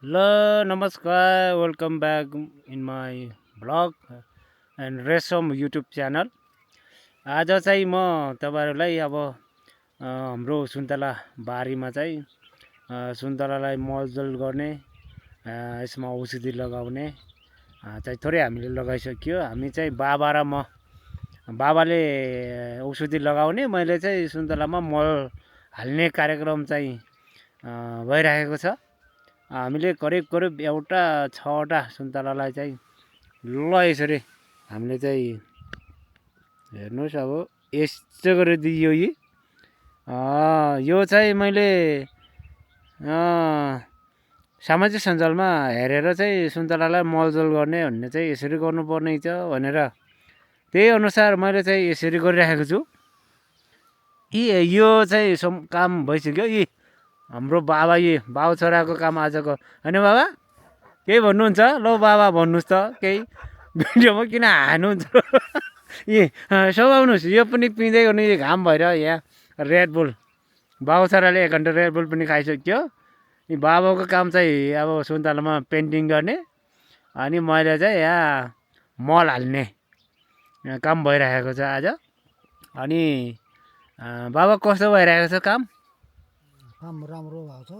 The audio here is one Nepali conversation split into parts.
Hello, namaskar. Welcome back in my blog and रेसम युट्युब च्यानल। आज चाहिँ म तपाईँहरूलाई अब हाम्रो सुन्तला बारीमा चाहिँ सुन्तलालाई मलजल गर्ने यसमा औषधि लगाउने चाहिँ थोरै हामीले लगाइसक्यो। हामी चाहिँ बाबा र म बाबाले औषधि लगाउने, मैले चाहिँ सुन्तलामा मल हाल्ने कार्यक्रम चाहिँ भइरहेको छ। हामीले करिब एउटा 6वटा सुन्तलालाई चाहिँ ल यसरी हामीले चाहिँ हेर्नुहोस्, अब यस्तो गरेर दियो। यो चाहिँ मैले सामाजिक सञ्जालमा हेरेर चाहिँ सुन्तलालाई मलजल गर्ने भन्ने चाहिँ यसरी गर्नुपर्ने छ भनेर त्यही अनुसार मैले चाहिँ यसरी गरिराखेको छु। यो चाहिँ काम भइसक्यो। हाम्रो बाबा बाउ छोराको काम आजको होइन। बाबा केही भन्नुहुन्छ? ल बाबा भन्नुहोस् त, केही भिडियोमा किन हान्नुहुन्छ? समाउनुहोस्, यो पनि पिँदै गर्नु। घाम भएर यहाँ रेडबुल बाउ छोराले 1 घन्टा रेडबुल पनि खाइसक्यो। बाबाको काम चाहिँ अब सुन्तलामा पेन्टिङ गर्ने, अनि मैले चाहिँ यहाँ मल हाल्ने काम भइरहेको छ आज। अनि बाबा कस्तो भइरहेको छ काम? काम राम्रो भएको छ।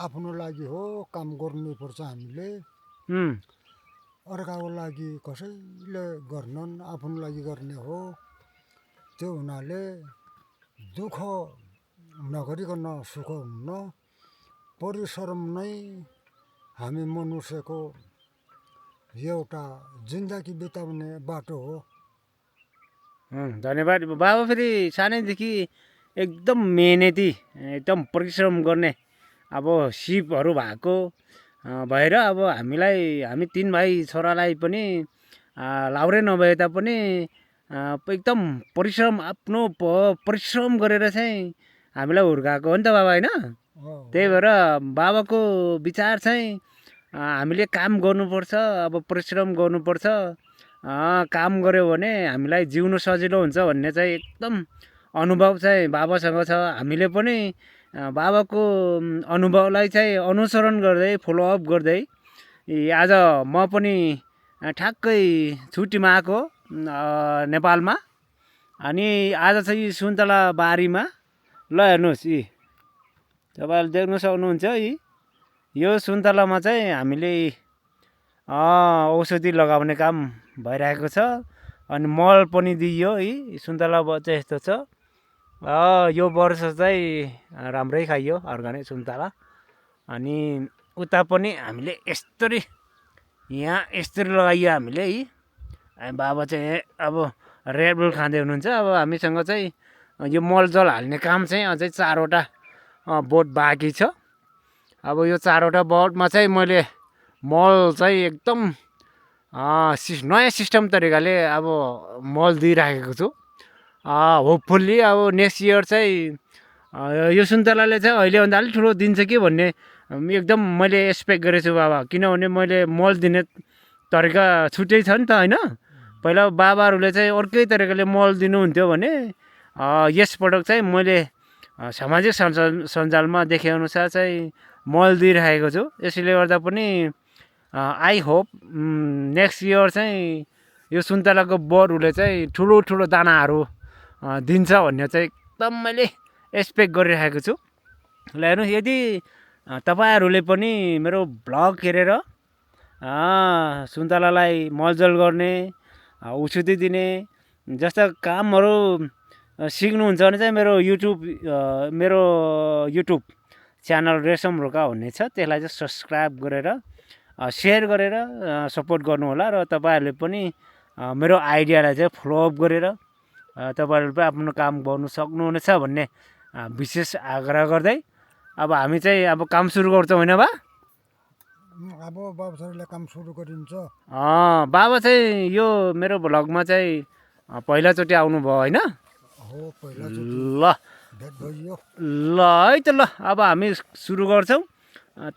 आफ्नो लागि हो काम गर्नुपर्छ हामीले। अर्काको लागि कसैले गर्नन्, आफ्नो लागि गर्ने हो। त्यो हुनाले दुःख नगरिकन सुख हुन्न। परिश्रम नै हामी मनुष्यको एउटा जिन्दगी बिताउने बाटो हो। धन्यवाद बाबा। फेरि सानैदेखि एकदम मेहनती, एकदम परिश्रम गर्ने अब सिपहरू भएको भएर अब हामी 3 भाइ छोरालाई पनि लाउरे नभए तापनि एकदम परिश्रम, आफ्नो परिश्रम गरेर चाहिँ हामीलाई हुर्काएको हो नि त बाबा, होइन? त्यही भएर बाबाको विचार चाहिँ हामीले काम गर्नुपर्छ, अब परिश्रम गर्नुपर्छ। काम गऱ्यो भने हामीलाई जिउनु सजिलो हुन्छ भन्ने चाहिँ एकदम अनुभव चाहिँ बाबासँग छ। हामीले पनि बाबाको अनुभवलाई चाहिँ अनुसरण गर्दै फलोअप गर्दै आज म पनि ठ्याक्कै छुट्टीमा आएको नेपालमा। अनि आज चाहिँ सुन्तला बारीमा ल हेर्नुहोस्, तपाईँहरूले देख्न सक्नुहुन्छ। यो सुन्तलामा चाहिँ हामीले औषधि लगाउने काम भइरहेको छ। अनि मल पनि दियो। सुन्तला चाहिँ यस्तो छ। यो वर्ष चाहिँ राम्रै खाइयो अर्ग्यानिक सुन्तला। अनि उता पनि हामीले यस्तरी यहाँ यस्तरी लगाइयो हामीले। बाबा चाहिँ अब रेडबुल खाँदै हुनुहुन्छ। अब हामीसँग चाहिँ यो मलजल हाल्ने काम चाहिँ अझै 4वटा बोट बाँकी छ। अब यो 4वटा बोटमा चाहिँ मैले मल चाहिँ एकदम नयाँ सिस्टम तरिकाले अब मल दिइराखेको छु। होपफुल्ली अब नेक्स्ट इयर चाहिँ यो सुन्तलाले चाहिँ अहिलेभन्दा अलिक ठुलो दिन्छ कि भन्ने एकदम मैले एक्सपेक्ट गरेको छु बाबा। किनभने मैले मल दिने तरिका छुट्टै छ नि त, होइन? पहिला बाबाहरूले चाहिँ अर्कै तरिकाले मल दिनुहुन्थ्यो भने यसपटक चाहिँ मैले सामाजिक सञ्जालमा देखेअनुसार चाहिँ मल दिइराखेको छु। यसले गर्दा पनि आई होप नेक्स्ट इयर चाहिँ यो सुन्तलाको बोटहरूले चाहिँ ठुलो ठुलो दानाहरू दिन्छ भन्ने चाहिँ एकदम मैले एक्सपेक्ट गरिरहेको छु। ल हेर्नु, यदि तपाईँहरूले पनि मेरो भ्लग हेरेर सुन्तलालाई मलजल गर्ने, औषधि दिने जस्ता कामहरू सिक्नुहुन्छ भने चाहिँ मेरो युट्युब च्यानल रेसम रोका भन्ने छ, त्यसलाई चाहिँ सब्सक्राइब गरेर सेयर गरेर सपोर्ट गर्नुहोला। र तपाईँहरूले पनि मेरो आइडियालाई चाहिँ फलोअप गरेर तपाईँहरूले पनि आफ्नो काम गर्नु सक्नुहुनेछ भन्ने विशेष आग्रह गर्दै अब हामी चाहिँ अब काम सुरु गर्छौँ, होइन बा? अब बाबा छोराले काम सुरु गरिन्छ। बाबा चाहिँ यो मेरो भ्लगमा चाहिँ पहिलाचोटि आउनुभयो, होइन? ल ल है त। ल अब हामी सुरु गर्छौँ।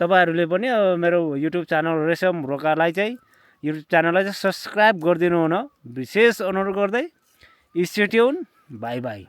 तपाईँहरूले पनि अब मेरो युट्युब च्यानल रेसम रोकालाई चाहिँ युट्युब च्यानललाई चाहिँ सब्सक्राइब गरिदिनु हुन विशेष अनुरोध गर्दै स्टे ट्युन। By by.